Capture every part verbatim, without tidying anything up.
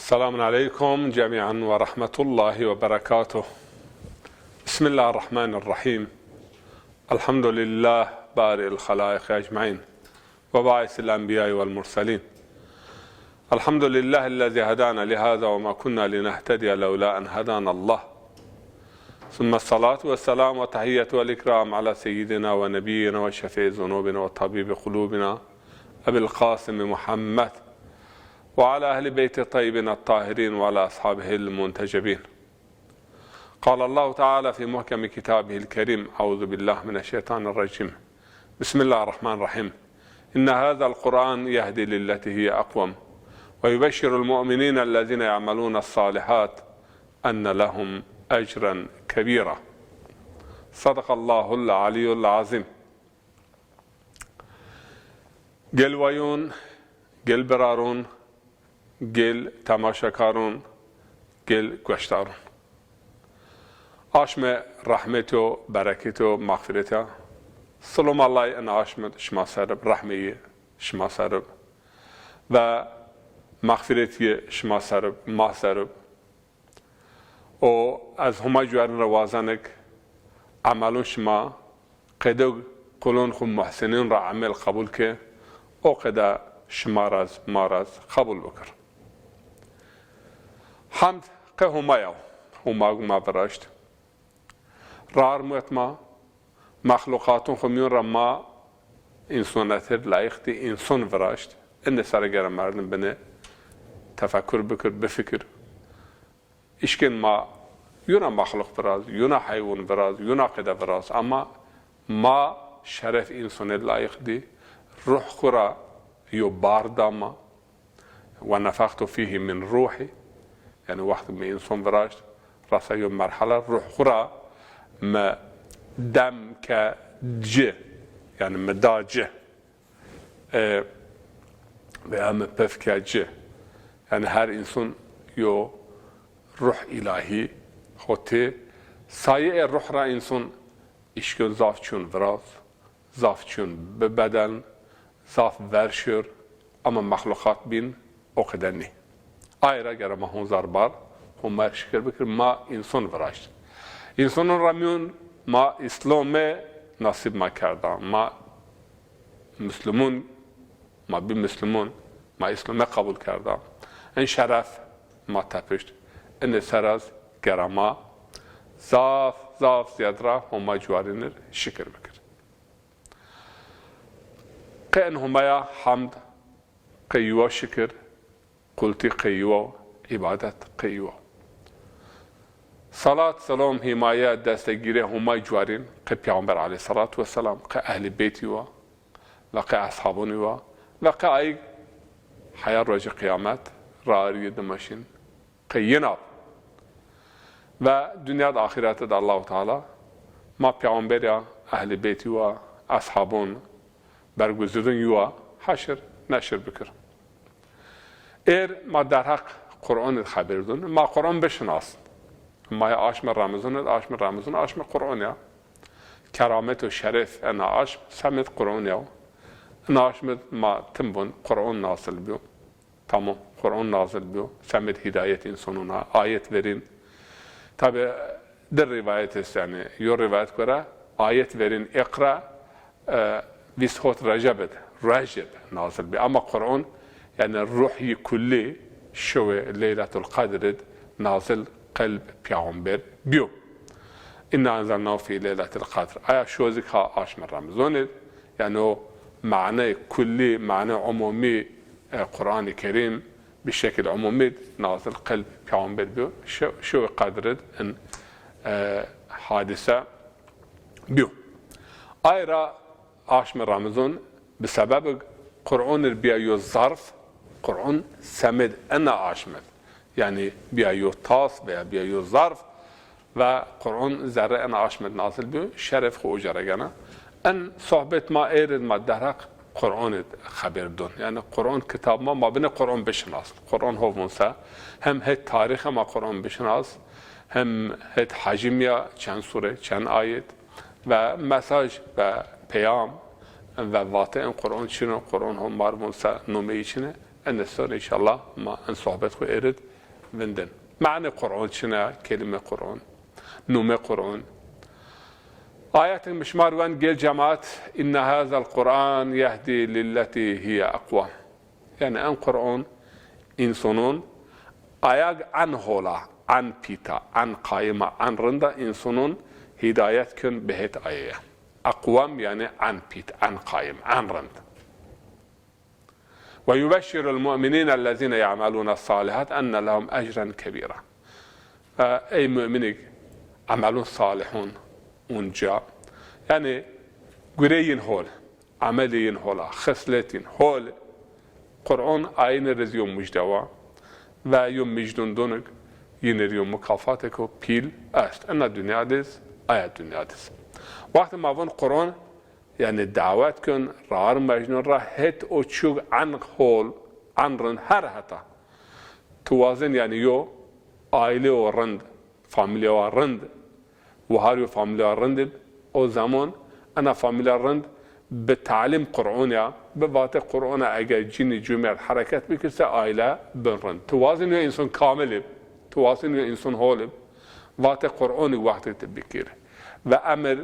السلام عليكم جميعا ورحمة الله وبركاته. بسم الله الرحمن الرحيم. الحمد لله بارئ الخلائق أجمعين، وباعث الأنبياء والمرسلين. الحمد لله الذي هدانا لهذا وما كنا لنهتدي لولا أن هدانا الله. ثم الصلاة والسلام والتحية والإكرام على سيدنا ونبينا وشفيع ذنوبنا وطبيب قلوبنا أبي القاسم محمد وعلى أهل بيته الطيبين الطاهرين وعلى أصحابه المنتجبين. قال الله تعالى في محكم كتابه الكريم: أعوذ بالله من الشيطان الرجيم. بسم الله الرحمن الرحيم. إن هذا القرآن يهدي للتي هي أقوم ويبشر المؤمنين الذين يعملون الصالحات أن لهم أجرا كبيرا. صدق الله العلي العظيم. Gel wayûn, gel birarûn, gel temaşekarûn, gel goşdarûn. Aşme rehmet û bereket û mexfîret a. Silom Allay ina aşme şima ser ib, rehmê yi şima ser ib ve mexfîret yi şima ser ib, ma ser ib. O ez Homa cuerin ra wazenik, emelon şima qedog qulon xu muhsinîn ra emel qebul ke, o qede şima raz, ma raz qebul bikir. Hemd qe Homa ya, Homa ma viraşt. Rar muet ma, mexluqatun xu mîyon ra ma însonetir layiq dî înson viraşt. Inde sere gere merdim bine tefekkur bikir, bifikir. Îşkin ma yuna mexluq viraz, yuna heywun viraz, yuna qede viraz. Ama ma şeref însonê layiq dî, ruh xu ra yo bar da ma. Ve nefextu fîhî min ruhî. Yanî wext mi înson viraşt, rasa yo merhela ruh xu ra mi dem ke ci, yanî mi da ci. E, veya mi pif ke ci. Yanî her înson yo ruh îlahî xo tê. Sayê ruh ra înson îşkin zaf çûn viraz, zaf çûn bi beden, zaf ver şir, ama mexluqat bîn o qede nî. Ay ra gere ma honzar bar, Homay şikir bikir, ma înson viraşt. Însonon ra mîyon ma Îslome nasîb ma kerda. Ma Muslimon, ma bi Muslimon, ma Îslome qebul kerda. In şeref ma tepişt. Ine ser az gere ma zaf, zaf ziyad ra Homa cuarînir şikir bikir. Qe in Homaya hemd, qe yuwa şikir, qultî qe yuwa, îbadet qe yuwa. Salat, selom, hîmaye, destegîrê Homay cuarîn qe Peyxamber aleyhîsselatu wesselam, qe ehlî beytî wa, ve qe eshabonî wa, ve qe ayîg heya rojê qiyamet, raarîyê dimeşîn, qe yina. Ve dinya de axîret de Allahu Teala ma peyxamber ya, ehlî beytî wa, eshabon, berguzidun yuwa heşir neşir bikir. Êr ma derheq Qur'on id xeber dun. Ma Qur'on bişinasn. Ma ya aşme Remezon id, aşme Remezon, aşme Qur'on ya. Keramet û şeref ena aşm semed Qur'on ya. Ena aşm id ma tim bun Qur'on nazil biyo. Tamam, Qur'on nazil biyo, semed hîdayet însanûn a, ayet verîn. Tabi, di rîwayet est, yanî, yo rîwayet gore, ayet verîn Îqra, e, vîst hot Receb id, Receb nazil bi. Ama Qur'on, yanî, ruh yi kullî şewê Leyletul Qedr id nazil qelb peyxamber biyo. Inna enzelnahu fî leyletil qedr. Aya şozik ha aşme Remezon id, yanî o maney kullî, maney umumî, e, Qur'an-ı Kerîm bi şekil umumî nazil qelb peyxamber biyo. Şew-, şewê qedr id in, e, hadise biyo. Ay ra aşme Remezon bi sebebig Qur'on ir biya yo zarf, Qur'on semed ena aşm id. Yanî biya yo tas veya biya yo zarf ve Qur'on zerre ena aşm id nazil biyo, şeref xo uca ra gena. En sohbet ma êr id ma derheq Qur'on id xeber don. Yanî Qur'on kitab ma, ma bine Qur'on bişinasn. Qur'on ho vun se, hem het tarîxe ma Qur'on bişinas, hem het hecim ya, çend sure, çend ayet, ve mesaj ve peyam ve vate en Qur'on çin o, Qur'on ho mar vun se, nomeyî çin e. Ende ser înşallah ma en sohbet xo êr id vindin. Manê Qur'on çin a, kelîme Qur'on, nume Qur'on. Ayetê mi şima rê wend gel cemaat, inne hazel Qur'an yehdi lilletî hiye eqwem. Yanî en Qur'on însonon ayag en hola, en pîta, en qayima, en rinda însonon hîdayet kön bi het aye. Eqwem yanî en pît, en qayim, en rind. Ve yubeşşirul mu'minîne ellezîne ya'melûne salihat enne lehum ecren kebîra. E, ey mu'minîg, emelun salihun, unca. Yanî gureyîn hol, emelî yin hola, xisletîn hol, Qur'on ayîne rê zî yo mujde wa ve yo mijdundunîg, yîne rê yo mukafatêko pîl est. Ena dinya de zî, aya dinya de zî. Wextê ma vun Qur'on, yanî dawet kön, rar mejnun ra het o çug en hol, en rind, her heta. Tu wazin yanî yo aîleyo rind, famîlyewa rind, wahar yo famîlya rind ib, o zaman ena famîlya rind bi talim Qur'on ya, bi vatê Qur'on a eger cinî cumêrd hereket bikir se aîle bin rind. Tu wazin yo înson kamil ib, tu wazin yo înson hol ib, vatê Qur'onî wextê ti bikir. Ve emir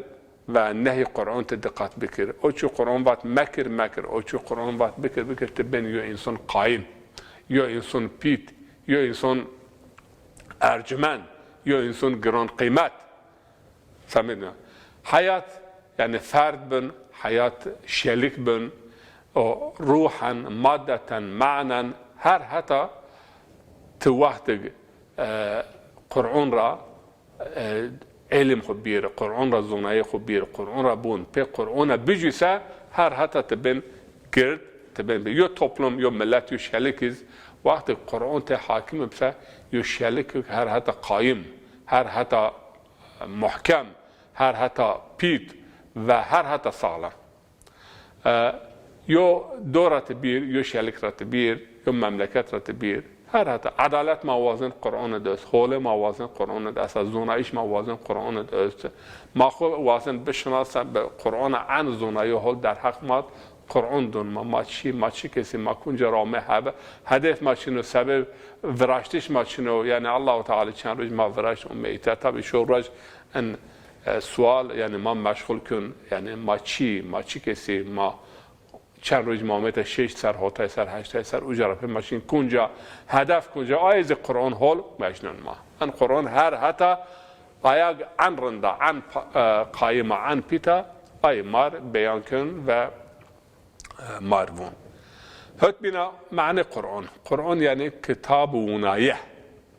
ve nehy Qur'on ti diqet bikir. O çi Qur'on vat mekir, mekir. O çi Qur'on vat bikir, bikir, ti bên yo înson qayim, yo înson pît, yo înson ercumend, yo înson giron qîmet. Semedna. Heyat, yanî ferd bin, heyat şelik bin, o ruhen, maddeten, manen, her heta ti wextig, e, Qur'on ra e, îlim xwu bîr, Qur'on ra zonayê xwu bîr, Qur'on ra bûn, pê Qur'on a bijî se her heta ti bên gird, ti bên bi. Yo toplum, yo milet, yo şelik iz, wextê Qur'on tê hakim ib se, yo şelik her heta qayim, her heta muhkem, her heta pît ve her heta saxlem. E, yo do ra ti bîr, yo şelik ra ti bîr, yo memleket ra ti bîr. Her heta edalet ma wazin Qur'on id est, holê ma wazin Qur'on id est, zonayîş ma wazin Qur'on id est. Ma xwu wazin bişinasin, bi Qur'on a en zonayî hol derheq ma Qur'on dun ma, ma çî, ma çi kesî, ma kunca ra ame, hebe-, hedef ma çin o, sebeb viraştiş ma çin o. Yanî Allahu Teala çend roj ma viraşt û meyte. Tabî şo roj en, e, sual, yanî ma meşxul kün, yanî ma çî, ma çi kesî, ma çend roj ma amete şeşt ser, hotay ser, heştay ser, uca ra pê ma çin kunca, hedef kunca, ayê zî Qur'on hol mecnun ma. En Qur'on her heta ayag en rinda, en pa-, e, qayima, en pîta, ay mar beyan kön ve, e, mar vun. Hot bîna manê Qur'on. Qur'on yanî kitab wunaye.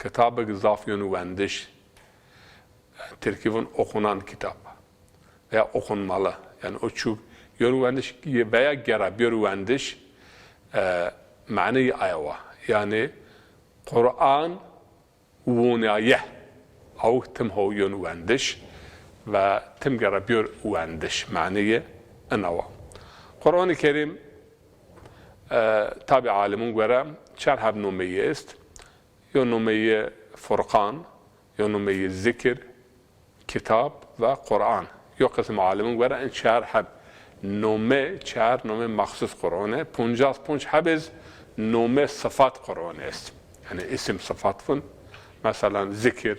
Kitabig zaf yön wendiş. Tirkî vun okunan kitap veya okunmalı. Yanî o çû yön wendiş veya gera biyör wendiş, e, maneyî aya wa. Yanî Qur'an wunaye. Aw tim ho yön wendiş ve tim gera biyör wendiş. Maneyî ina wa. Qur'an-ı Kerim, e, tabî alimun gore çar heb nomeyî est. Yo nomeyî Furqan, yo nomeyî Zikir, Kitab ve Qur'an. Yo qisim alimun gore en çar heb nome, çar nome maxsus Qur'an e. Puncas punc heb iz nome sifat Qur'an est. Yanî isim sifat vun. Meselan Zikir,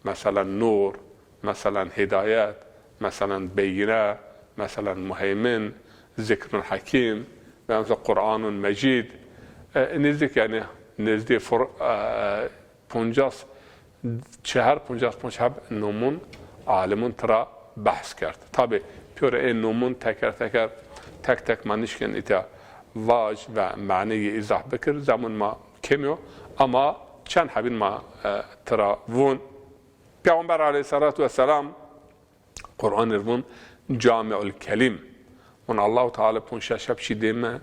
meselan Nur, meselan Hidayet, meselan Beyine, meselan Muheymin, Zikrun Hekim, ve mesela Qur'anun Mecîd. E, nêzdîk yanî nêzdî Fur-, e, puncas, çehar puncas punc heb nomun alimun tira behs kerd. Tabî pîyorê ê nomun teker teker, tek tek ma nişkên îta vaj ve maneyî îzah bikir. Zemun ma kêm o, ama çend hebîn ma, e, tira vun. Peyxamber aleyhisselatu vesselam Qur'anî r' vun Camiul Kelim. Vun Allahu Teala ponc şeş heb çî dê mi,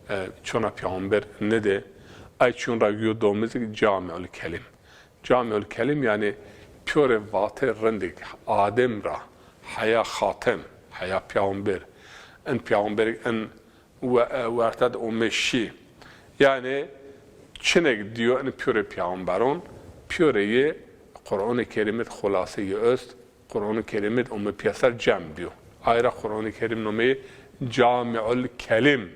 e, çona peyxamber nidê. Ay çîyon ra yo domizik Camiul Kelim. Camiul Kelim yanî pîyorê vatê rindik, Adem ra heya Xatem, heya peyxamber. In peyxamberik in we-, e, werte de ome şî. Yanî çinek diyo in pîyorê peyxamberon, pîyorê yê Qur'anê Kerîm id xulaseyî est, Qur'anê Kerîm id ome pîyeser cem biyo. Ay ra Qur'anê Kerîm nomeyê Camiul Kelim.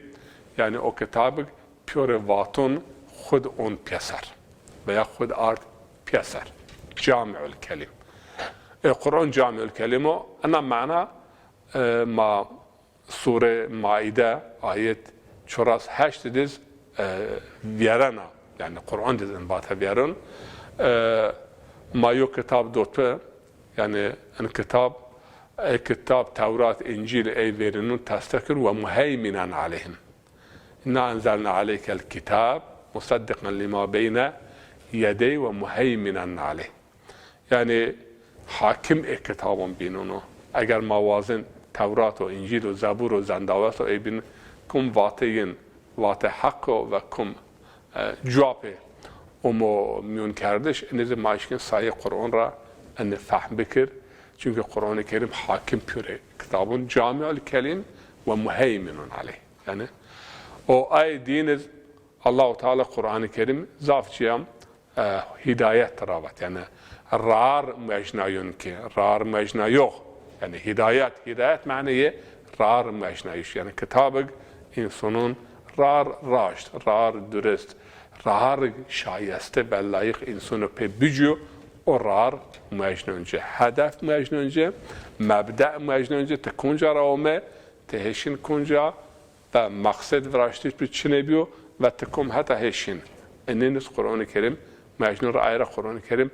Yanî o kitabik pîyorê vaton xwu d' on pîyeser. veya xwu de ard pîyeser. Camiul Kelim. E, Quran Camiul Kelim o. Ena mana, e, ma Sure Maide ayet çuras heşt diz, e, vîyerena. Yanî Quran diz in vate vîyeron. E, ma yo kitab do tu, yanî in kitab, ey kitab Tewrat, Încîl ey verînûn tesdîq kir, we muheyminen aleyhim. Inna enzelna aleykel kitab museddiqen lima beyne yedey ve muheyminen aleyh. Yanî hakim ê kitabon bînûn o. Eger ma wazin Tewrat o, Încîl o, Zebur o, Zendawes o, ey bîn kum vate yin, vate heq o ve kum, e, cuapê umo mîyûnkerdiş, inî zî ma eşkin sayê Quran ra inî fehm bikir. Çunkî Quranê Kerîm hakim pîyorê kitabon, Camiul Kelim ve muheyminun aleyh. Yanî o ay dîniz Allahu Teala Quranê Kerîm zaf cîya, e, hîdayet ra vat. Yanî rar muejnayon ki, rar muejnayox. Yanî hîdayet, hîdayet maneyê rar muejnayış. Yanî kitabig însonon rar raşt, rar durist, rarig şayeste ve layîq însono pê bicîyo, o rar muejnon ci. Hedef muejnon ci, mebde muejnon ci, ti konca ra ome, ti heşin konca, ve maqsed viraştiş bi çinê bîyo ve ti kom heta hêşin. Inîn iz Quranê Kerîm, mecnûn ra ayra Quranê Kerîm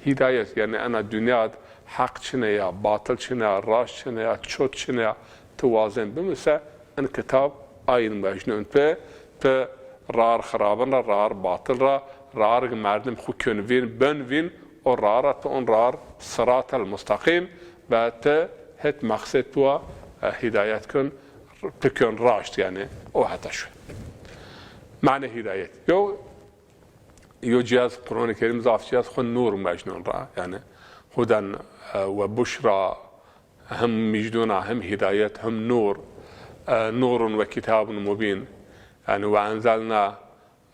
hîdayet, yanî ena dinya de heq çine ya, batil çine ya, raşt çine ya, çot çine ya, ti wazen bimise, in kitab ayin mecnûn ti, ti rar xirabin ra, rar batil ra, rar merdim xu kön vîn, bön vîn, o rar a ti on rar siratel mustaqîm ve ti het maqsed tuwa, e, hîdayet kön. Ti kön raşt, yanî o heta şu. Mane hîdayet. Yo, yo cihaz Quranê Kerîm zaf cihaz xwu nûr mecnûn ra. Yanî huden, e, ve buşra, hem mîjdûn a, hem hîdayet, hem nûr. E, nûrun ve kitabun mubîn. Yanî ve enzelna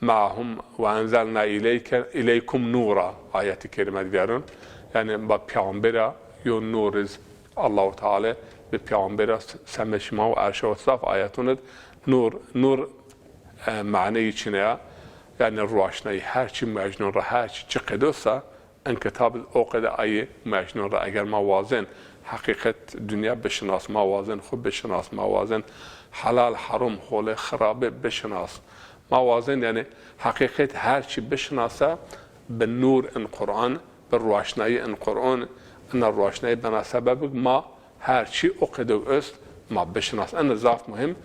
ma'hum ve enzelna ileyke, ileykum nûra ayetî kerîme de vîyarên. Yanî ba peyxamber a yo nûr iz Allahu Teala bi peyxamber a semê şima û erşa û zaf ayetûn id nûr, nûr, e, maneyî çine ya. Yanî ruaşnayî her çî mecnûn ra, her çî çi qedo sa, in kitab iz o qede ayê mecnûn ra. Eger ma wazên heqîqet dinya bişinas, ma wazên xwu bişinas, ma wazên helal, herom, holê, xirabe bişinas, ma wazên, yanî, heqîqet her çî bişinasa, bi nûr in Quran, bi ruaşnayî in Quran, ina ruaşnayî bena sebebik ma her çî o qedog est ma bişinas. Ina zaf muhîm.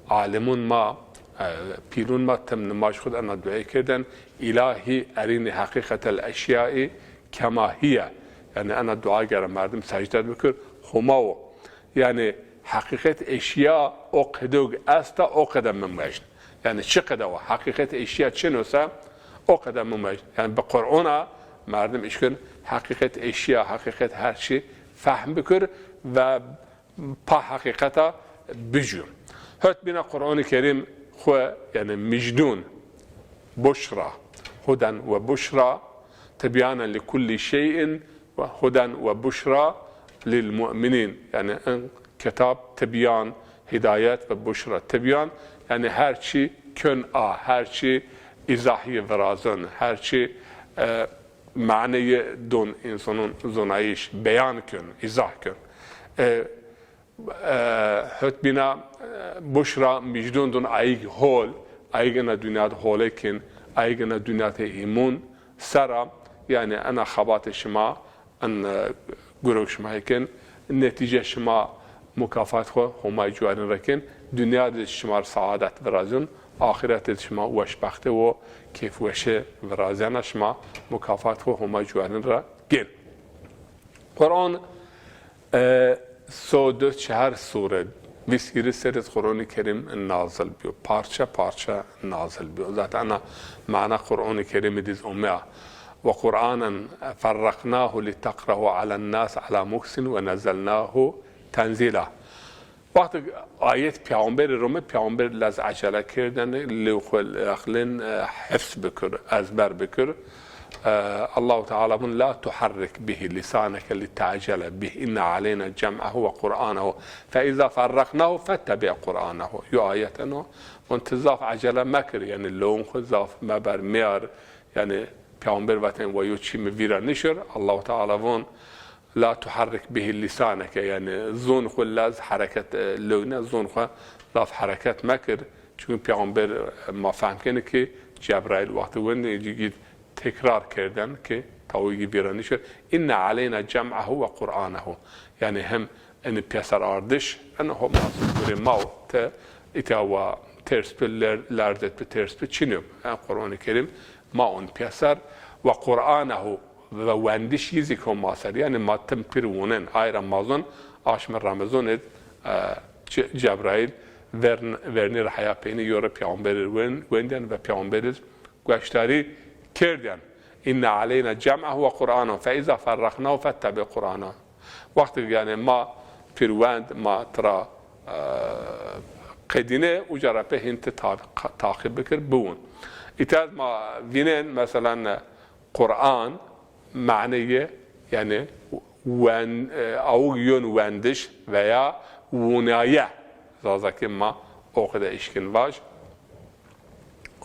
Alimûn ma, e, pîrûn ma tim nimaj xwu de ina duayê kerdên, Îlahî erînî heqîqetel eşyai kema hiye. Yanî ina dua gere merdim secde bikir, Homa wo. Yanî heqîqet eşya o qedog esta, o qede mi mecn. Yanî çi qede wa heqîqet eşya çin o se, o qede mi mecn. Yanî bi Qur'ona merdim işkin heqîqet eşya, heqîqet her çî fehm bikir ve pa heqîqeta bicû. Hot bîna Qur'anî Kerîm xwu, yanî mijdûn, buşra, huden ve buşra, tibyanen li kulli şey'in ve huden ve buşra lil mu'minîn. Yanî in kitab tibyan, hîdayet ve buşra. Tibyan, yanî her çî kön a, her çî îzahî virazon, her çî, e, maneyê don, însanûn zonayîş, beyan kön, îzah kön. E, e, hot bîna, e, buşra, mijdûn dun ayîg hol, ayîg ina dinya de holê kên, ayîg ina dinya de îmûn sera, yanî ina xebatê şima, in, e, gurok şima kên, netîce şima mukafat xwu Homay cuarîn ra kên, dinya de şima rê saadet virazîn, axîret de şima weşbextê û kêfweşê virazîyena şima mukafat xwu Homay cuarîn ra kên. Quran, e, so döz çehar sure, vîst hîris serê Quranî Kerîm nazil bîyo. Parça parça nazil bîyo. Zaten ana mana Quranî Kerîmî diz omeya. Ve Qur'anen ferraqnahu liteqrahu alen nas ala muksin ve nezzelnahu tenzîla. Wextê ayet peyxamberî rome, peyxamber lez ecele kerdene, lewh û eqlên, e, hifz bikir, ezber bikir. E, Allahu Teala vun, "La tuharrik bihi lisaneke li tecele bih, inna aleyna cem'ehu ve Qur'anehu. Fe iza ferraqnahu fettebi' Qur'anehu." Yo ayet eno. Vun ti zaf ecele mekir, yanî lewhûn xwu zaf meber, meyar, yanî Peyxamber vaten wa yo çî mi vîra nişir. Allahu Teala von, "La tuharrik bihi lisaneke", yanî zon xwu lez hereket, e, lewne, zon xwu zaf hereket mekir. Çunkî Peyxamber, e, ma fehm kenî ki Cebraîl wextî wendî, cî gîd tekrar kerden ki tawî gî vîra nişir. "Inne aleyna cem'ahu ve Qur'anahu." Yanî hem enî pîyeser ardiş, en ho ma gurê ma o te îta wa ters bi, ler-, lerzet bi, ters bi, çin yo. En Qur'anî Kerîm ma on pîyeser ve Qur'anahu ve wendiş yî zî ko ma ser. Yanî ma tim pir wunen. Ay ra ma zon aşmê Remezon id, e, Ce-, Cebraîl vern-, vernî ra heya peynî yo ra Peyxamber id wen-, wendîyen ve Peyxamber id gueştarî kerdîyen. "Inne aleyna cem'ahu ve Qur'anahu fe iza ferraqnahu fettebi Qur'ana." Wextî yanî ma pir wend, ma tira, e, qedîne, uca ra pê hîn ti ta-, taqîb bikir, biwin. Îta ma vînen, meselan, Qur'an, maneyê, yanî wen-, e, awig yon wendiş veya wunaye. Zazakî ma o qede îşkin vaj.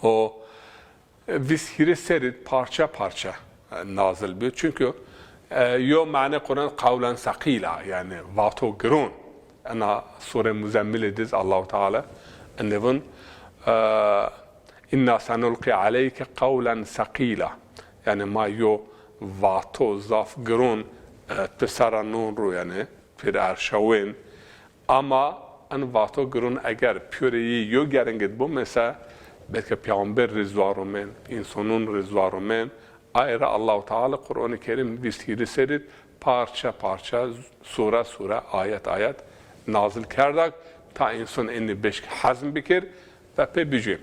O vîst hîrê serî parça parça, e, nazil bîyo. Çunkî, e, yo mane Quran qewlen seqîla, yanî vato giron. Ena Sûre Muzemmilî diz Allahu Teala ende vun, e, "Inna senulqî aleyke qewlen seqîla." Yanî ma yo vato zaf giron, e, ti sera non ro, yanî pir erşawên. Ama en vato giron eger pîyorê yî yo gerengid bumese, belkî Peyxamber rê zuar umên, însonon rê zuar umên. Ay ra Allahu Teala Quranê Kerîm vîst hîrê serî parça parça, sure sure, ayet ayet nazil kerdak, ta înson enî beşk hezm bikir ve pê bicû.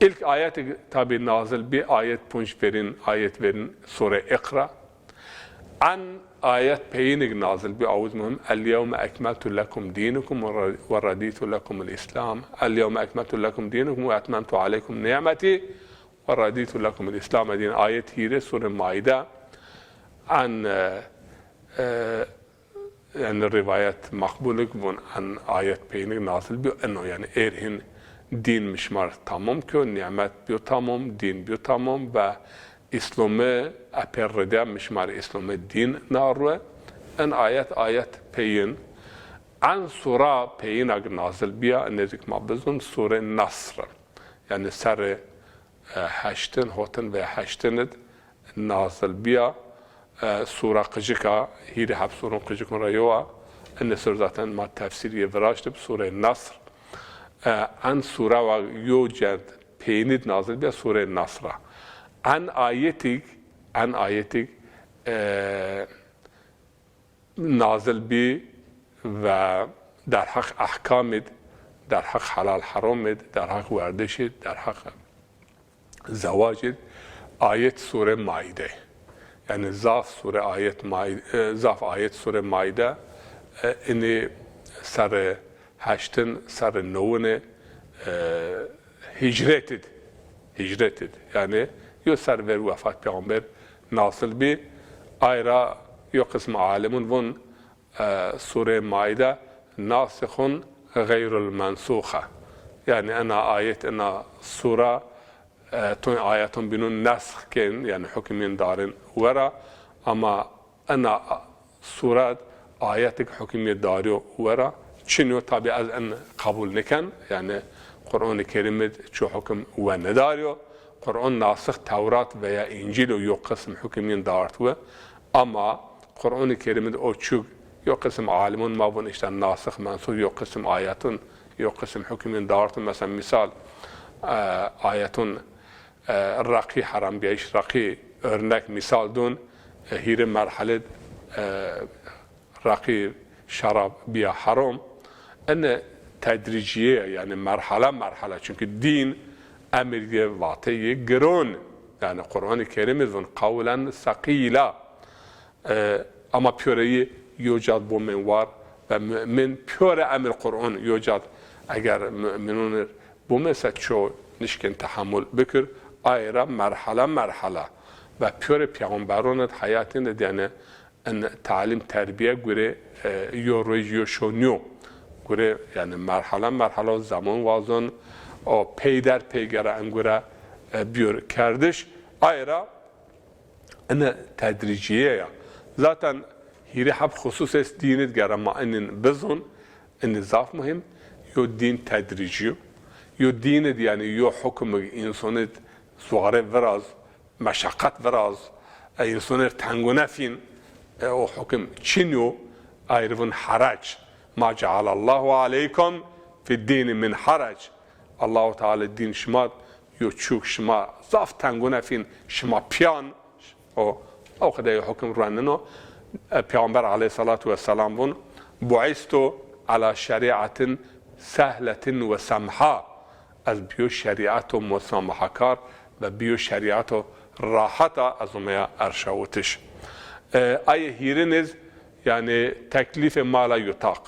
İlk ayet tabî nazil bî, ayet punc verîn, ayet verîn sure Iqra. En ayet peyînig nazil bî, awuz muhim. "El yewme ekmeltu lekum dînukum ve ra-, ve radîtu lekumul Îslam." "El yewme ekmeltu lekum dînukum ve etmemtu aleykum nîmetî ve radîtu lekumul Îslame dîn." Ayet hîrê sure Maîde. En, e, e, yanî rîwayet meqbûlig vun, en ayet peyînig nazil bîyo, eno yanî êr hîn dîn mi şima rê tamam kîyo, nîmet bîyo tamam, dîn bîyo tamam ve Îslomî epê ride mi şima rê Îslomî dîn naruwe. En ayet, ayet peyîn. En sura peyînag nazil bîya, nêzik ma bizun, Sûre Nasr. Yanî serê, e, heştin, hotin ve heştin id nazil bîya. E, sura qicik a, hîrê heb suron qicikon ra yo a. Ene ser zaten ma tefsîr yê viraştib, Sûre Nasr. E, en sura wa yo cend peyînid nazil bîya, Sûre Nasr a. En ayetig, en ayetig, e, nazil bî ve derheq ehkamid, derheq helal heramid, derheq werdişid, derheq zewacid, ayet Sûre Maîde. Yanî zaf sûre ayet Maî-, e, zaf ayet Sûre Maîde, e, inî serê heştin, serê newinê, e, hîcretid. Hîcretid. Yanî yo ser ver wefat Peyxamber nazil bî. Ay ra yo qism alimûn vun, e, Sûre Maîde nasixun xeyrul mensûx a. Yanî ena ayet, ena sura, e, ton ayeton bînon nesx kên, yanî hukmîn darin wera, ama ena sura ayetik hukmî darîyo wera çin yo. Tabî ez en qebul niken, yanî Quranê Kerîm id ço hukm we nidarîyo. Quran nasix Tewrat veya Încîl o, yo qism hukmîn dart we. Ama Quranê Kerîm id o çûk, yo qism alimûn ma vun îşte nasix mensûx, yo qism ayeton, yo qism hukmîn dart we. Mesela mîsal, e, ayeton, e, reqî heram bîyayîş, reqî örnek mîsal dun, e, hîrê merhele, e, reqî şerab bîya heram. Ene tedrîcîye, yanî merhele merhele. Çunkî dîn emir yê vateyê giron. Yanî Quranê Kerîm id vun qewlen seqîla. E, ama pîyoreyî yo cad bomên war ve mumin pîyore emir Quran yo cad eger muminûn ir bomese ço nişkên tehemul bikir, ay ra merhele merhele ve pîyore peyxamberon id heyatîn id yanî en talim terbiye gure, e, yo roj yo şo nîyo. Gure yanî merhele merhele o zaman wazon o peyder pey gere en gure, e, bîyor kerdiş. Ay ra Ine tedrîcîye ya. Zaten hîrê heb xusus est dîn id gere ma inin bizun, ini zaf muhîm. Yo dîn tedrîcî yo. Yo dîn id, yanî yo hukum id însan id zuare viraz, meşeqet viraz, e, însan id tengune fîn, e, o hukum çin yo, ayrı vun harac. Ma cealallahu aleykum fid dîni min harac. Allahu Teala dîn şima yo çûk, şima zaf tengune fîn, şima piyan, o, o qede yo hukum ruenino. E, Peyxamber aleyhissalatu vesselam vun, "Bu'istu ala şerî'atin sehletin ve semha." Ez biyo şerîato musamahakar ve biyo şerîato rahata ez umeya erşawitiş. E, ayê hîrin iz, yanî teklîfê ma la yutaq.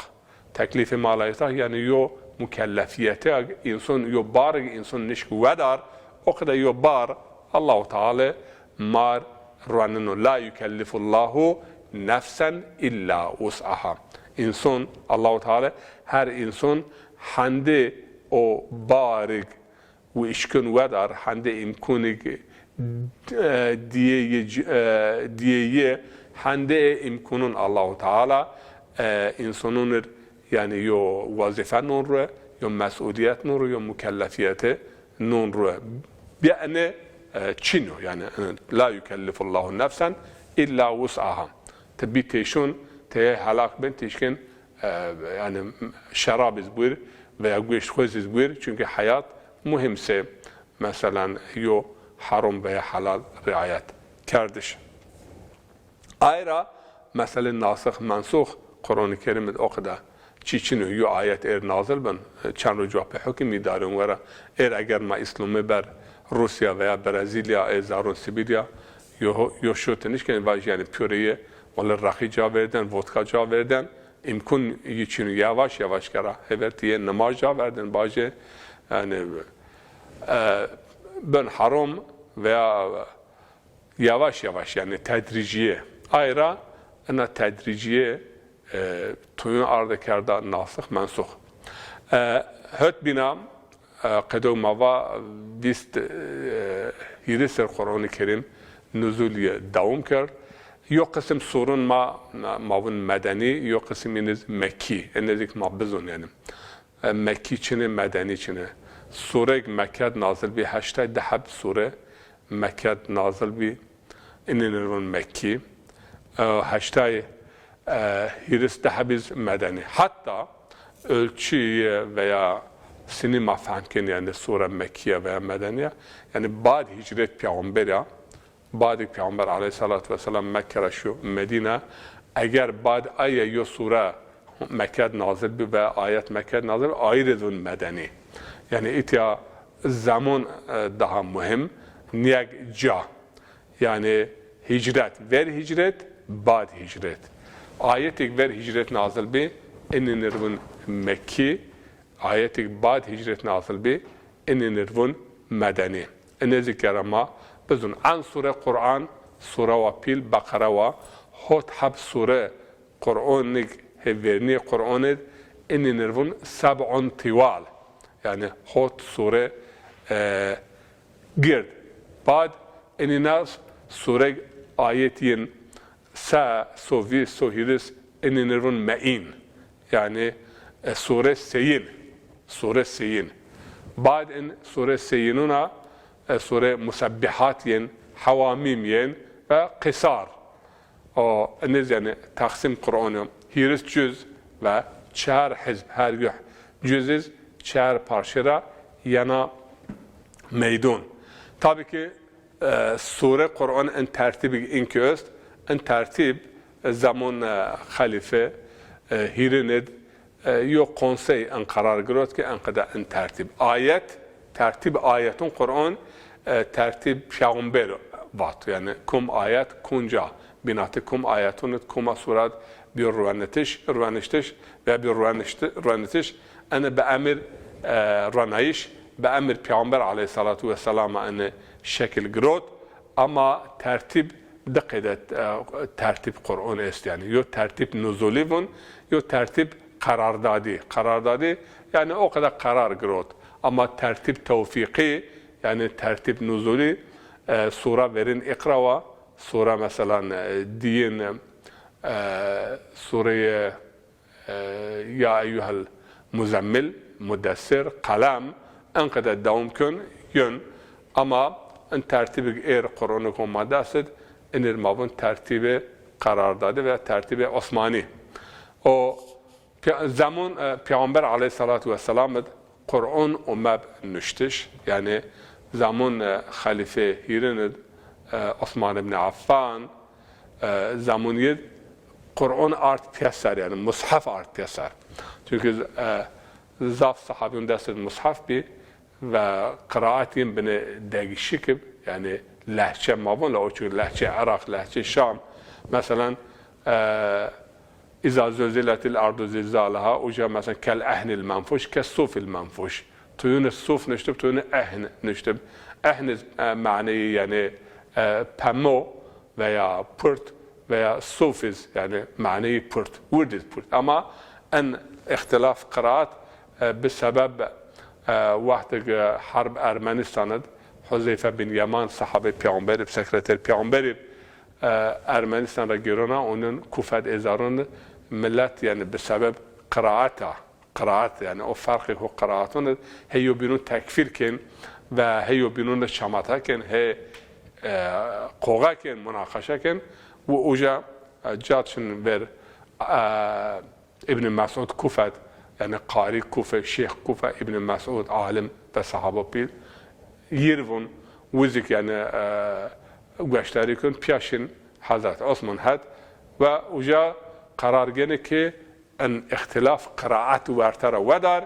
Teklîfê ma la yutaq, yanî yo mukellefîyete, însan yo bar, însan nişk wedar, o qede yo bar, Allahu Teala mar ruenino. La yukellifullahu nefsen illa wus'aha. Însan, Allahu Teala her însan hendê o barig û îşkin wedar, hendê îmkûnîg, e, dîyê yê c-, e, dîyê yê, hendê ê îmkûnûn Allahu Teala, e, însanûn ir, yanî yo wezîfe non rue, yo mesûlîyet non rue, yo mukellefîyete non rue. Bîya ene, e, çin o, yanî, e, la yukellifullahu nefsen illa wus'aha. Ti bî têşûn, ti helak bin, ti îşkin, e, yanî şerab iz buyr veya gueşt xwez iz buyr, çunkî heyat muhîm se, meselen, yo herom veya helal riayet kerdiş. Ay ra meselê nasix mensux Quranê Kerîm id o qede çî çin o, yo ayet êr nazil bin, çend roj wa pê hukimî darîn wera. Êr eger ma Îslamê ber Rusya veya Brezîlya, ê zarûn Sibîrya, yo, yo şote nişkenê vajî, yanî pîyoreyê wele reqî ca verden, vodka ca verden, îmkûn yî çin o, yavaş yavaş kera. Hêver ti yê nimaj ca verden, bajê, yanî, e, bin herom veya yavaş yavaş, yanî tedrîcîye. Ay ra ina tedrîcîye, e, tuyun arde kerda nasix mensux. E, hot bîna, e, qedo ma va vîst, e, hîrê ser Quranê Kerîm nuzulîye dewam kerd. Yo qisim surun ma, ma vun medenî, yo qisim yin iz mekkî. Enê zî ke ma bizun yanî. E, mekkî çin ê, medenî çin ê. Sureyg Mekke d nazil bî, heştay di heb sure Mekke d nazil bî. Inî nir vun mekkî. E, heştay, e, hîris di heb iz medenî. Heta ölçüye veya sinî ma fehm kenî, yanî sure mekkîye veya medenîye. Yanî bad hîcret peyxamber ya. Badê Peyxamber aleyhissalatu vesselam Mekke ra şiyo Medîne, eger bad aye yo sure Mekke d nazil bi ve ayet Mekke d nazil bi, ayî rê vun medenî. Yanî îtya zemon, e, daha muhîm, niyeg ca. Yanî hîcret, ver hîcret, bad hîcret. Ayetêk ver hîcret nazil bi, inî nir vun mekkî, ayetêk bad hîcret nazil bi, inî nir vun medenî. Inê zî gere ma bizun. En sure Quran, sure wa pîl, Beqere wa, hot heb sure Quranîg hê vernî Quranî d, inî nir vun seb'un tîwal. Yanî hot sure, e, gird. Bad inî na sure ayet yin se, so vîst, so hîris, inî nir vun meîn. Yanî, e, sure seyîn. Sure seyîn. Bad in sure seyînûn a, e, sure Musebbihat yên, Hewamîm yên ve qisar. O, inî zî yanî teqsîm Quranî yo. Hîris cuz ve çar hizb, her yuh cuz iz çar parçe ra yena meydon. Tabî ki, e, sure Quran in tertîbî in ki est, in tertîb, e, zemon, e, xelîfe, e, hîrin id, e, yo konsey in qerar girot ki in qede in tertîb. Ayet, tertîb ayetun Quran, e, tertîb peyxamber vat. Yanî kum ayet kunca bînati, kum ayetun id, kuma surat biyo ruenitiş, rueniştiş veya biyo ruenişti-, ruenitiş, ene bi emir, e, ruenayîş, bi emir Peyxamber aleyhissalatu vesselam ene şekil girot, ama tertîb di qeyde, e, tertîb Quran est yanî. Yo tertîb nuzulî vun, yo tertîb qerardadî. Qerardadî yanî o qede qerar girot. Ama tertîb tewfîqî, yanî tertîb nuzulî, e, sura verîn Îqra wa, Sure, meselan, e, diyin, e, sureyê, e, Ya eyyuhel muzemmil, mudessir, qelem, enqede dewam kun, yun. Ama in tertîbik êr Qur'anê ko ma dest id, inir ma vun tertîbê qerardadî veya tertîbê Osmanî. O Pê-, zemûn, e, Peyxamber aleyhîsselatu wesselam id Qur'on umeb nuştiş, yanî zemûn, e, xelîfê hîrin id, e, Osman ibn Affan, e, zemûn yi Qur'on ard pîyeser, yanî mushaf ard pîyeser. Çunkî, e, zaf sahabîyon dest id mushaf bî, ve qiraet yin binê degîşik ib, yanî lehçe ma von la, o çi lehçe Iraq, lehçe Şam. Meselan, e, "Îza zulziletil ardu zilzalaha", uca meselan "kel ehnil menfuş, kes sufil menfuş". Tuyuni suf nuştib, tuyuni ehn nuştib. Ehn, e, maneyî yanî, e, pemo veya purt veya suf iz, yanî maneyî purt, wird iz purt. Ama en îxtîlaf qiraat, e, bi sebeb, e, wextê ke herb Ermenistan id, Huzeyfe bin Yeman, sahabê Peyxamberî, sekreter Peyxamberî, e, Ermenistan ra gêrona, onun Kufe d êzaron, milet, yanî bi sebeb qiraata, qiraat, yanî o ferqê ho qiraaton id, hey yobînon tekfîr kên ve hey yobînon de şamata kên, hey, e, qoxa kên, munaqeşe kên. Û uca, e, cad şin ver, e, Îbn Mes'ud Kufe d, yanî qarî Kufe, şêx Kufe, Îbn Mes'ud, alim ve sahabo pîl, yir vun, wizik, yanî, e, gueştarî kun, pîya şin Hezret Osman het ve uca qerar gêne ki en îxtîlaf qiraet werte ra wedar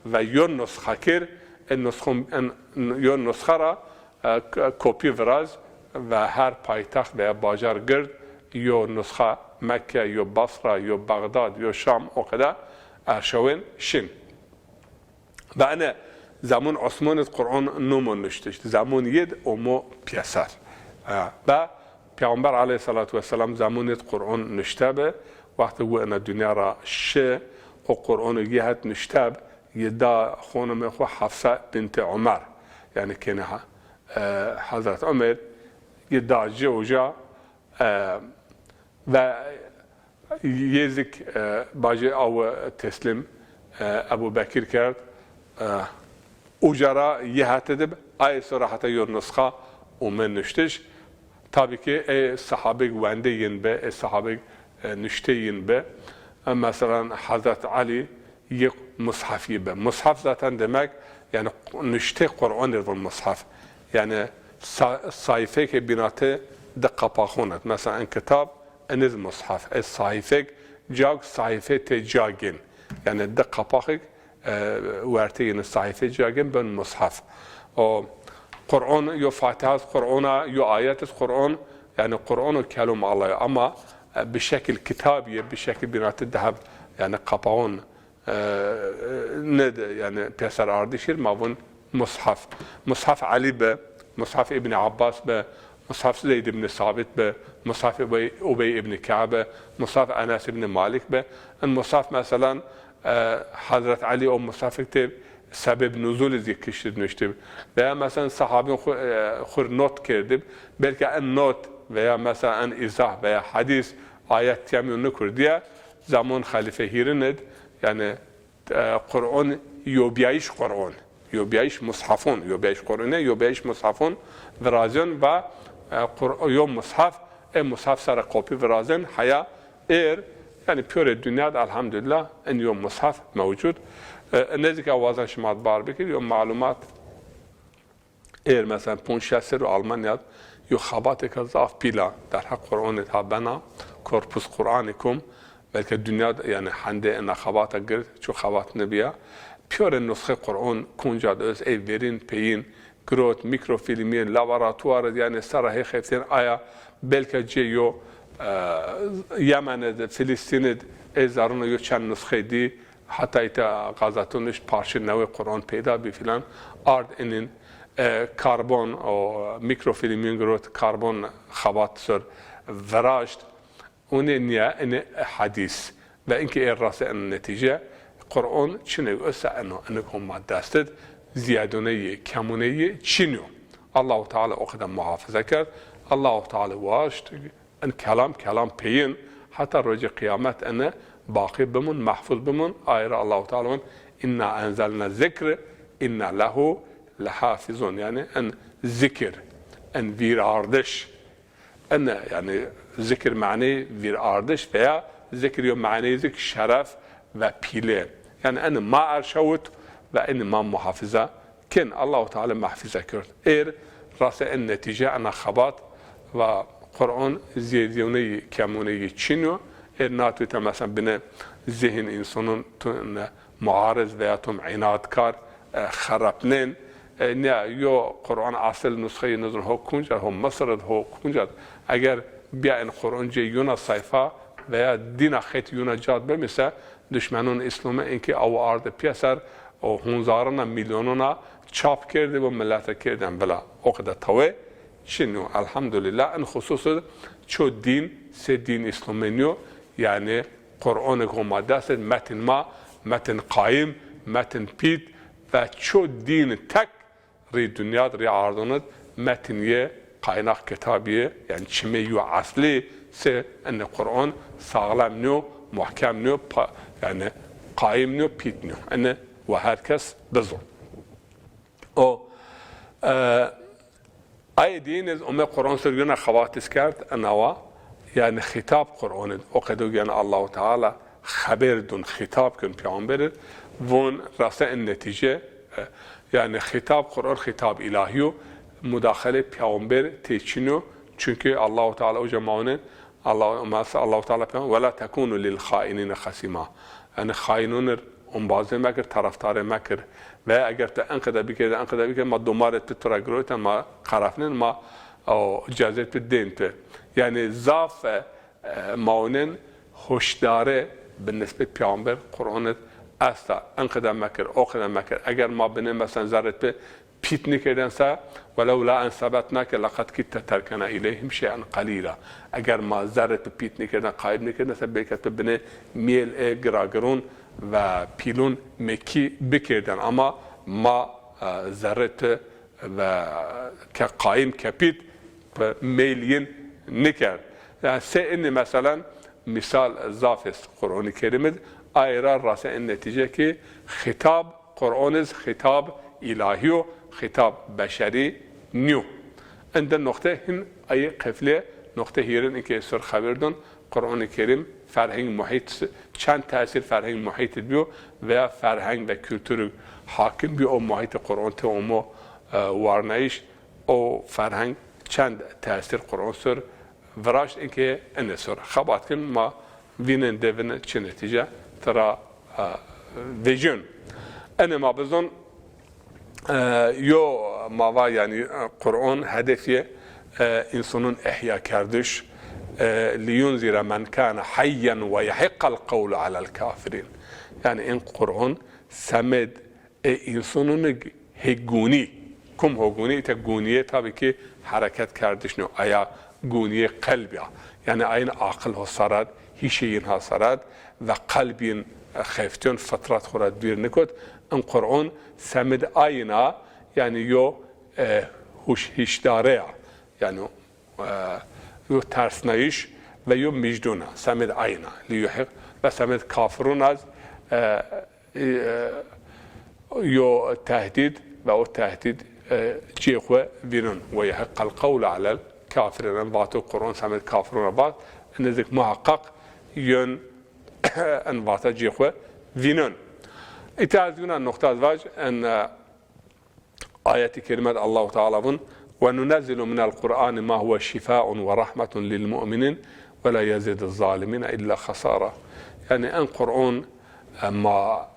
ve yo nusxa kir, en nusxun, en, yo nusxa ra, e, k-, kopî viraz ve her paytext veya bajar gird yo nusxa, Mekke, yo Basra, yo Bexdad, yo Şam, o qede erşawên şin. Ve ene zemûn Osman id Qur'on numo nuştiş. Zemûn yid omo pîyeser. E, ve Peyxamber aleyhîsselatu wesselam zemûn id Qur'on nuşte bi. Wextê wi ina dinya ra şi, o Qur'on yi het nuşte bi, yi da xonimê xwu Hefse bintê Umer. Yanî kêne ha-, e, Hezret Umer yi da ci uca, e, ve Yê zik, e, bacê awi teslîm, e, Ebu Bekir kerd. E, uca ra yi hete dib, ayê sora heta yo nusxa ume nuştiş. Tabî ki ê sahabêk wendê yin bi, ê sahabêk, e, nuştê yin bi. E, meselan, Hezret Elî yi mushaf yi bi. Mushaf zaten demek, yanî nuştê Qur'anî vun mushaf. Yanî sa-, sayfêkê bînatê di qapaxon id. Meselan, in kitab, iniz mushaf. E, sayfêk, cag sayfê tê ca gên. Yanî di qapaxêk, e, wertê yini sayfê ca gên ben mushaf. O Qur'on, yo Fatiha iz Qur'on a, yo ayet iz Qur'on, yanî Qur'on o kelom Allah yo. Ama, e, bi şekil kitab yi, bi şekil bînatê deheb, yanî qapaxon, e, e, nêdi, yanî pêser ardişîr, ma vun mushaf. Mushaf Elî bi, mushaf Îbnî Abbas bi, mushaf Zeyd îbnî Sabit bi, mushaf Ubey, Ubey îbnî Ke'b bi, mushaf Enes îbnî Malik bi. In mushaf meselan, e, Hezret Elî o mushafik tê sebeb nuzul zî kiştî nuştî bi. Veya meselan sahabîn xwu, e, xwir not kerdî bi. Belkî en not veya meselan en îzah veya hedîs, ayet tîya mîyon nikurdîye. Zemon xelîfe hîrin id, yanî, e, Qur'on, yobîyayîş Qur'on, yobîyayîş mushafon, yobîyayîş Qur'one, yobîyayîş mushafon virazyon va, e, Qur-, yo mushaf, e mushaf sere kopî virazen, heya êr, yanî pîyorê dinya de elhamdulîllah, in yo mushaf mewcud. E, nêzîka wazan şima bar bikir, yo malumat. Êr, meselan, ponc şeş serr o Almanya yo xebatêka zaf pîl a derheq Qur'onî de bena, Corpus Qur'anikum, belkî dinya de, yanî hendê ina xebata gird, ço xebat nibîya. Pîyorê nusxê Qur'on konca de öz, ey verîn peyîn girot, mîkrofîlmîn, laboratuwar id, yanî sera hê xeftên aya, belkî cê yo, e, Yemen id, Filistîn id, ê zerrûn yo çend nusxê dî, Heta îta gazeton nuşt parçe newê Qur'on peyda bî filan. Ard inin, e, karbon, o mîkrofîlmîn girot, karbon xebat ser viraşt. Unê nîya, inê hedîs. Ve inkê ê rase in netîce, Qur'on çinê esa eno, inê ko ma dest id, zîyadoneyî, kemûneyî çin yo. Allahu Teala o qede muhafaza kerd. Allahu Teala waşt, in kelam, kelam peyin, heta rocê qîyamet ene baqî bimon, mehfuz bimon. Aye ra Allahu Teala von, "Inna enzelne zikr, inna lehu lehafizun." Yanî in zikir, in vîrardiş, ene, yanî zikir maneyê vîrardiş veya zikir yo maneyê zik şeref ve pîlê. Yanî ene ma erşawit ve ene ma muhafiza kin. Allahu Teala mehfize kerd. Êr rase en netîce ena xebat ve Quran zêdîyoneyî, kemoneyî çin o. Êr natwîte mesela bine zihn însanun tu ne muariz veya tom înatkar, e, xerepnên. E, ne, yo Quran asil nusxeyî nizon ho kunc a, ho Misir id, ho kunc a. Eger bîya in Quran cê yuna sayfa veya dîna xet yuna cad bimîse, duşmenun Îslamî inkî aw ardi pîyeser û hunzarina mîlyonuna çap kerdî û milete kerdên vila. O qede tawê çin o. Elhamdulîllah, in xusus id ço dîn sê dîn Îslamî nîyo. Yanî Qur'anik ho ma dest id, metn ma, metn qayim, metn pît ve ço dîn tek rî dinya di, rî ardon id metn yê qaynax kitab yê, yanî çimê yo eslî se ene Qur'an saxlem nîyo, muhkem nîyo, pa-, yanî qayim nîyo, pît nîyo. Ene wa her kes bizon. O, e, Ayê dîyin iz ome Quran ser yuna xebat iz kerd, enawa, yanî xîtab Quran id, o qedo yanî Allahu Teala xeber dun, xîtab kun peyxamber id, von rase en netîce, e, yanî xîtab Quran, xîtab îlahî yo, mudaxele peyxamber tê çin o, çunkî Allahu Teala uca maune, Allah, Allahu Teala peyxamber, "Ve la tekunu lil xainine xasîma." Yanî xaînûn ir ombazê mekir, taraftarê mekir. Veya eger tu enqede bikerdî, enqede bikerdî, ma domarê tu tu ra girewten, ma qerefnên, ma o cezê tu dên tu. Yanî zaf, e, e, maonen hoşdare bi nisbet peyxamber Quran id esta. Enqede mekir, o qede mekir. Eger ma binê mesela zerrê tu pît nêkerdên se, "Welewla en sebetnake leqed kidte terkena îleyhim şey'en qalîla." Eger ma zerrê tu pît nêkerdên, qayîb nêkerdên se, belkî tu binê mîyêl ê giragirûn ve pîlûn mekî bikerdên. Ama ma, e, zerrê tu ve ke qayîm ke pît bi meyl yin nêkerd. Yanî se inî meselen mîsal zaf est Quranî Kerîm id, aye ra rase en netîce ki xîtab Quran iz xîtab îlahî yo, xîtab beşerî nîyo. Ende noqte hin ayê qeflê, noqte hîrin inkê ser xeber dun, Quranî Kerîm ferheng muhît, çend tesîr ferheng muhît id bîyo veya ferheng ve kultur hakim bîyo, o muhîtê Quran te omo, e, warnayîş, o ferheng çend tesîr Quran ser viraşt, inkê ene ser xebat kin, ma vînên devine çi netîce tira, e, vecîyon. Ene ma bizon, e, yo ma va, yanî, e, Quran hedefê, e, însanun ehya kerdiş, e, "Liyunzire men kane hayyen ve yehiqqel qewlu alel kafirîn." Yanî in Quran semed e, însanûnî hê gunî, kum ho gunî, îte gunîyê tabî ki hereket kerdiş nîyo, aya gunîyê qelb ya. Yanî ayin aqil ho sarad, hîşê yin ha sarad ve qelb yin, e, xeftîyon, fitrat xo ra dûr nikot. In Quran semid ayin a, yanî yo, e, huş-, hîşdare ya. Yanî, e, yo tersnayîş ve yo mijdûn a. Semid ayin a. Liyuhiq ve semid kafirûn az, e, e, yo tehdîd ve o tehdîd, e, cê xwu vînun. "Ve yehiqqel qewlu alel kafirîn." En vato Quran semid kafirûn a vat. Ene zik muheqqeq yon en vata cê xwu vînun. Îta ez yuna noqta ez vaj, en, e, Ayetî kerîme de Allahu Teala vun, "Ve nunezzilu minel Qur'ani ma huve şifaun ve rahmetun lil mu'minin ve la yezidu zalimine illa xasara." Yanî en Qur'an, e, ma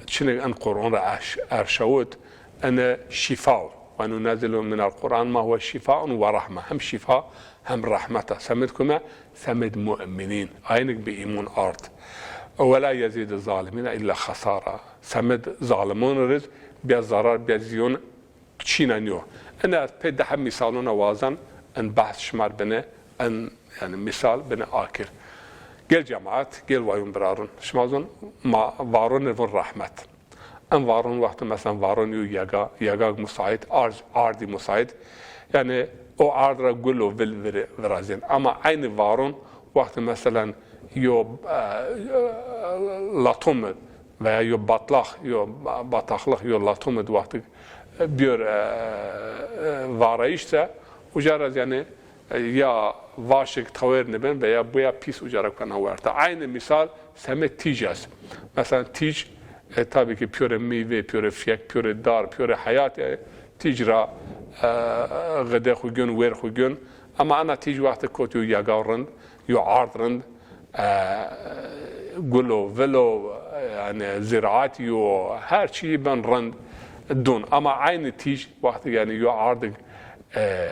çinik en Qur'an ra erş-, erşawit, ene şifa o. "Ve nunezzilu minel Qur'an ma huve şifaun ve rahme." Hem şifa hem rehmet a. Semid kume? Semid mu'minîn. Aynik bi îmûn ard. "Ve la yezidu zalimine illa xasara." Semid zalimûn riz bîya zarar, bîya zîyon çîna nîyo. Ene ez pê di heb mîsalûna wazan, en behs şimar bine, en, yanî mîsal bine akir. Gel cemaat, gel wayûn birarûn. Şima zon ma varûn ê vûn rehmet. En varûn wexto mesela varûn yo yega, yegag musaît, arz, ardî musaît. Yanî o ard ra gul û vil vir-, virazên. Ama eynî varon wextê meselen yo, e, latom id veya yo batlax, yo ba-, bataxlix, yo latom id wextê, e, biyor, e, e, varayîş de uca ra yanî, e, ya vaşik tewêr nibin veya buya pîs uca ra kena werta. Eynî mîsal semê tîj est. Meselen tîj, e, tabî ki pîyorê mîve, pîyorê fiyek, pîyorê dar, pîyorê heyat, e, tîj ra, e, xide xwu gön, wêr xwu gön. Ama ana tîj wextê kot yo yegaw rind, yo ard rind, e, gul o, vil o, e, yanî ziraat yo, her çî ben rind dûn. Ama eynî tîj wextê yanî yo ardig, e,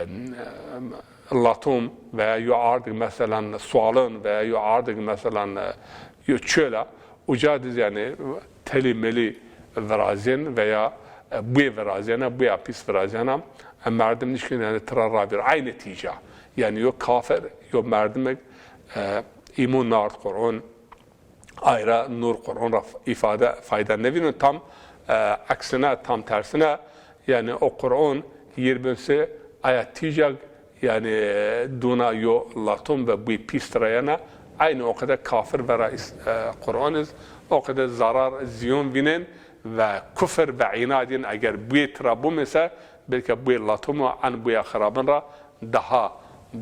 latom veya yo ardig meselen sualin veya yo ardig meselen, e, yo çöl a, uca diz yanî telî melî virazên veya, e, buyê virazêna, buya pîs virazêna, e, merdim nişkin yanî tira ravîr. Eynî tîj a. Yanî yo kafir, yo merdimek, e, îmûn nard Qur'on, ay ra nur Qur'on ra îfade, fayda nêvînon. Tam, e, eksine, tam tersine, yanî o Qur'on yir bin se aya tîjag, yanî dûna yo latom ve buy pîs ra yena, eynî o qede kafir vera is-, e, Qur'on iz, o qede zarar ziyon vînen ve kufir ve înad yin eger buy tira bumese, belke buy latom o, en buya xirabin ra daha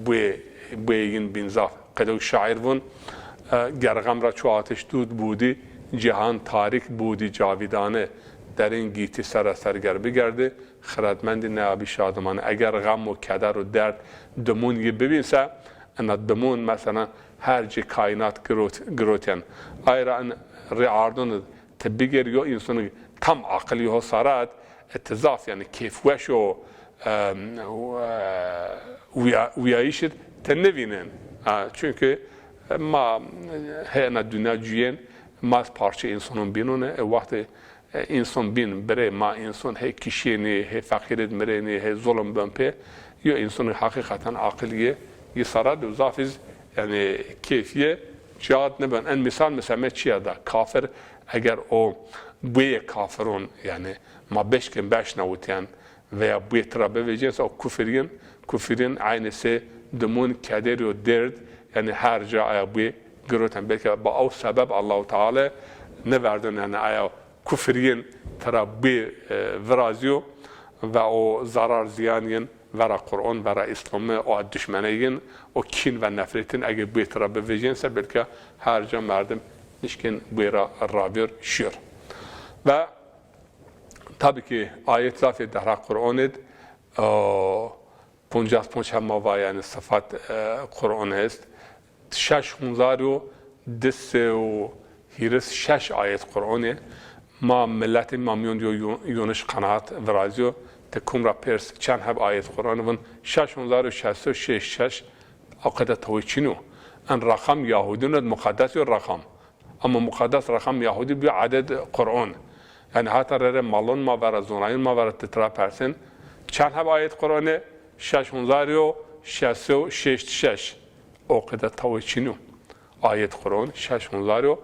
buê, buê yin bîn zaf. Qedewk şaîr vun, e, ger xem ra çu atiş dûd bûdî, cîhan tarîk bûdî cavîdane, derên gîtî seraser ger bigerdî, xiredmendî neyabî şadimane. Eger xem û keder û derd dimûn yi bibîn se, ina dimûn, meselen, her cî kaînat girot-, girotên. Ay ra in rê ardun id ti bigêr yo însonik tam aqilî ho sara id, e, ti zaf, yanî, kêfweş o, e, uya-, uyayîş id ti nivînên. Ha, çunkî, e, ma, e, hê ena dinya cuyên, ma parçe însonon bînone, e, wextê, e, înson bîn, birê ma înson hê kişîyênî, hê feqîr id mirênî, hê zulm ben pê, yo înson heqîqeten aqil yê, yê sara id û zaf iz, yanî, kêfîye, cihad nibin. En mîsal mi seme çîya da. Kafir, eger o buyê kafiron, yanî ma beşkên beşnawitîyen veya buyê tira bivecên se o kufir yin, kufir yin eynî se dimûn keder û derd, yanî her ca aya buyê giroten. Belke ba ew sebeb Allahu Teala niverdin, yanî aya kufir yin tira buyê, e, virazîyo ve o zarar ziyan yin vera Qur'on, vera Îslamî, o duşmenê yin, o kîn ve nefretin ege buyê tira bivejên se belke her ca merdim nişkên buyê ra ravîyor şiyor. Ve tabî ki ayet zafê dehra Qur'on id, o, poncas ponc hema va, yanî sifat, e, Qur'on est. Şeş hunzar û di se û hîris şeş ayet Qur'onê. Ma miletê ma mîyon diyo yo-, yoniş qenaat virazîyo. Ti kum ra pêrs çend heb ayet Qur'onê vin şeş hunzar û şeş se û şeş şeş, o qede tawê çin o. En reqam Yahudîn id muqeddes yo reqam. Ama muqeddes reqam Yahudî biyo eded Qur'on. Yanî heta rere malon ma vera, zonayın ma vera ti tira persên. Çend heb ayet Qur'onê? Şeş hunzar û şeş se û şeş şeş. O qede tawê çin o. Ayet Qur'on şeş hunzar û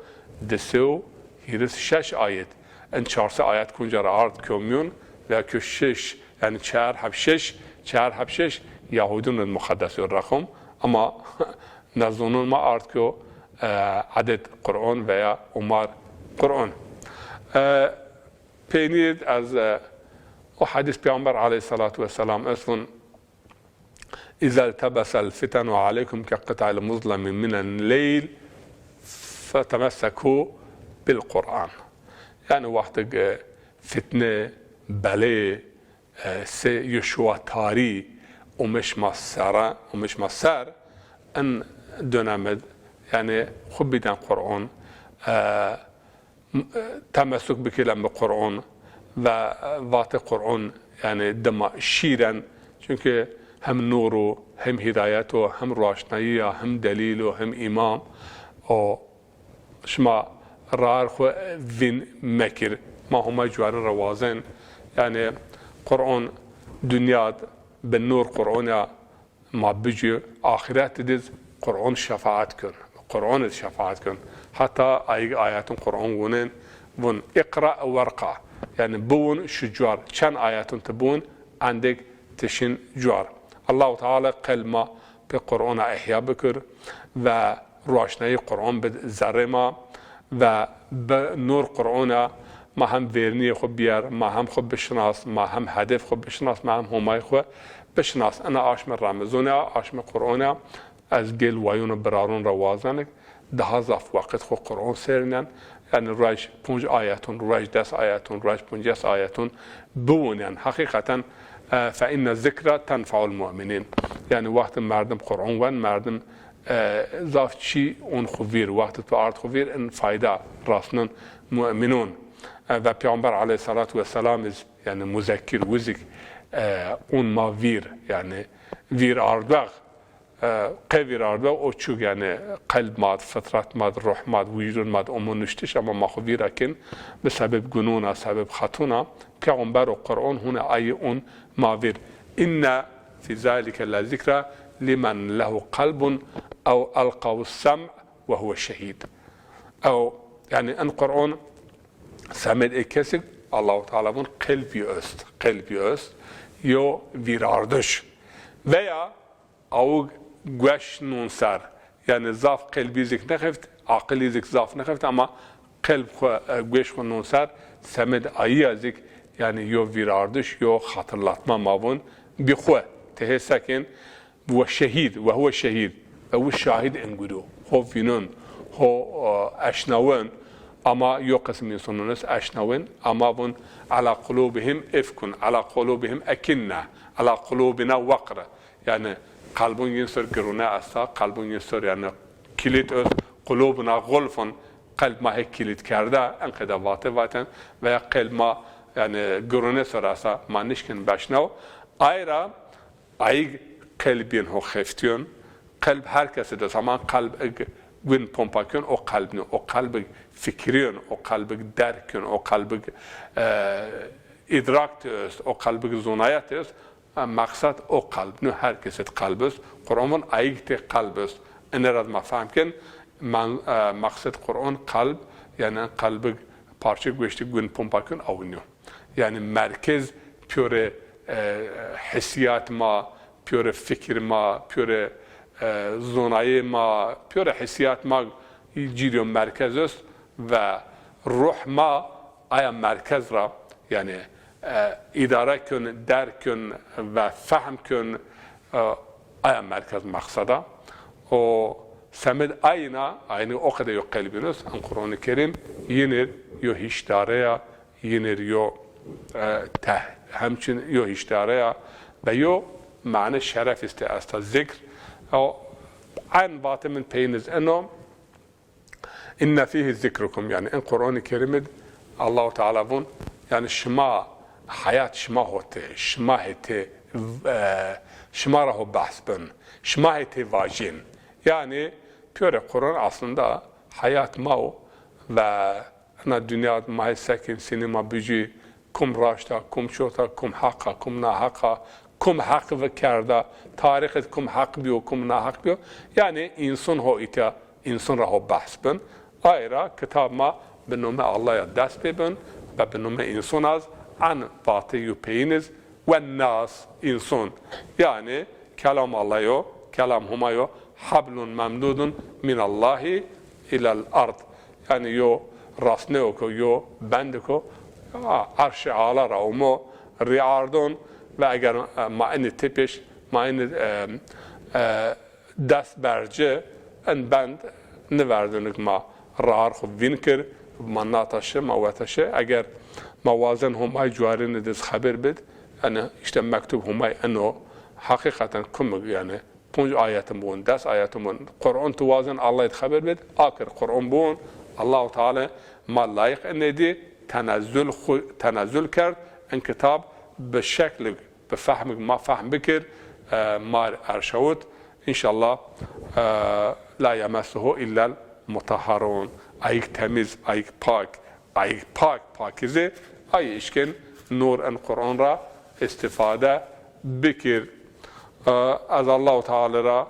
di se û hîris şeş ayet. En çar se ayet kunca ra ard kyo mîyon veya kyo şeş, yanî çar heb şeş, çar heb şeş Yahudîn id muqeddes yo reqam. Ama na zonun ma ard kyo, e, eded Qur'on veya umar Qur'on. E, peynî id ez, e, o hedîs Peyxamber aleyhîsselatu wesselam est vun, "Îza iltebesel fitenu aleykum ke qit'il muzlemi minen leyl fetemessekû bil Qur'an." Yanî wextig, e, fitne, belê, e, se yo şuwa tarî umiş ma sera, umiş ma ser, in dönem id, yanî xwu bîden Qur'on, e, temessuk bikîlen bi Qur'on ve vatê Qur'on, yanî dima şîren. Çunkî hem nur o, hem hîdayet o, hem roşnayî ya, hem delîl o, hem îmam o. Şima rar xwu vîn mekir. Ma Homay cuarîn ra wazên. Yanî Qur'on dinya d bi nur Qur'on ya ma bicî, axîret id iz Qur'on şefaet kön. Qur'on id şefaet kön. Heta ayig ayetun Qur'on wunên, vun, "Îqra werqa." Yanî biwun şu cuar. Çend ayetun ti biwun, endêk ti şin cuar. Allahu Teala qelb ma pê Qur'ona ihya bikir ve roşnayî Qur'on bid zerrê ma ve bi nur Qur'ona ma hem vernîyê xwu bîyer, ma hem xwu bişinas, ma hem hedef xwu bişinas, ma hem Homayî xwu bişinas. Ina aşmê Remezon a, aşmê Qur'on a, ez gêl wayon û biraron ra wazenik, daha zaf weqit xwu Qur'on sêrînen. Yanî ruej ponc ayeton, ruej des ayeton, ruej poncês ayeton biwunen. Heqîqeten, e, fe inne zikra tenfeul mu'minîn. Yanî wextê merdim Qur'on wen, merdim, e, zaf çî on xwu vîr. Wextê tu ard xwu vîr, in fayda rasnin mu'minûn. E, ve Peyxamber aleyhisselatu vesselam iz, yanî muzekir wizik, e, on ma vîr, yanî vîr ardwex, e, qe vîr ardwex o çug, yanî qelb ma d, fitrat ma d, ruh ma d, wijdon ma d, omo nuştiş, ama ma xwu vîra kin, bi sebeb gunûn a, sebeb xetûn a, Peyxamber û Qur'on hune ayî on ma vîr. Inne fî zalike lezikra limen lehu qelbun ew elqahu sem ve huve şehîd. Ew, yanî in Qur'on semed ê kesik, Allahu Teala vun qelbî ost, qelbî ost, yo vîrardiş. Veya awig gueş nun ser, yanî zaf qelbî zik nexeft, aqilî zik zaf nexeft, ama qelb xwu, e, gueş xwu nun ser, semed ayî ya zik, yanî yo vîrardiş, yo xatirlatma ma vun, bi xwu, tehê sekin, ve şehîd, ve huve şehîd. Ve wi şahid engurî yo. Ho vînun, ho, e, eşnawin, ama yo qism însanun est eşnawin, ama vun ala qulubihim ifkun, ala qulubihim ekinne, ala qulubina weqr. Yanî qelbun yin ser girune esta, qelbun yin ser yanî kilît est, qulubuna gulfun, qelb ma hê kilît kerde, en qede vate vaten, veya qelb ma yanî girune ser esta, ma nişkin beşnaw. Ay ra ayig qelbîn ho xeftîyon. Qelb her kesî de zaman qelb ig gwin pompa kên, o qelb nîyo. O qelbig fikirîyon, o qelbig derkîyon, o qelbig, e, îdrak tê est, o qelbig zonaya tê est. E, meqsed o qelb nîyo, her kesî de qelb est. Qur'on vun ayig tê qelb est. Ine ra ma fehm kên, men, e, meqsed Qur'on qelb, yanî qelbig parçe gueştî gwin pompa kên, aw nîyo. Yanî merkez pîyorê, e, hîsîyat ma, pîyorê fikir ma, pîyorê, e, zonayê ma, pîyorê hîsîyat ma cîrî yo merkez est ve ruh ma aya merkez ra, yanî, e, îdare kên, derk kên ve fehm kên, e, aya merkez meqsed a. O semed ayna, ayni o qede yo qelbîn est, in Qur'on-i Kerîm yinir yo hîşdare ya, yinir yo, e, teh-, hemçin yo hîşdare ya ve yo mane şeref îstê esta zikr. O en vatê min peyniz eno, inne fîhî zikrukum, yanî in Qur'on-i Kerîm id Allahu Teala vun, yanî şima, heyat şima ho tê, şima hê tê, e, şima ra ho behs bin, şima hê tê vajîn. Yanî pîyorê Qur'on aslında heyat ma o ve ina dinya ma hê sekin, sînî ma bicî, kum raşt a, kum çot a, kum heq a, kum naheq a, kum heq vi kerda, tarîx id kum heq bîyo, kum naheq bîyo. Yanî însun ho îtya, însun ra ho behs bin. Ay ra kitab ma bi nome Allah ya dest pê bin ve bi nome însun az en vatê yo peyniz, wen nas, însun. Yanî kelam Allah yo, kelam Homa yo, hablun memdudun minallahi ilel ard. Yanî yo rasneo ko, yo bendiko, a, erşê ala ra umo, rîardon ve eger, e, ma inî tepêş, ma inî, e, e, dest berci, in bend niverdinik ma raar xwu vîn kir, ma nata şi, ma weta şi. Eger ma wazen Homay cuarîni diz xeber bid, yanî îşte mektub Homay eno, heqîqeten kumig yanî ponc ayetin bûn, des ayetin bûn. Qur'on tu wazen Allah'id xeber bid, akir Qur'on bûn, Allahu Teala ma layiq inedî tenezzul xu-, tenezzul kerd, in kitab bi şeklig, bi fehmig ma fehm bikir, e, mar erşawit. İnşallah, e, la yemessuhu illel mutahharun. Ayik temiz, ayik pak, ayik pak, pakizî, ay işkin nur in Qur'on ra istifade bikir. E, ez Allahu Teala ra,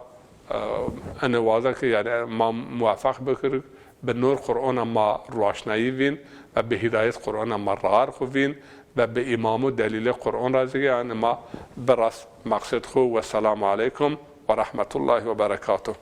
e, ene waza ki, yanî ma muwefeq bikir, bi nur Qur'ona ma roşnayî vîn ve bi hîdayet Qur'ona ma raar xwu vîn ve bi îmamu delîlê Qur'on ra zî, yanî ma biras meqsed xwu. Wesselamu aleykum ve rahmetullahi ve berekatuh.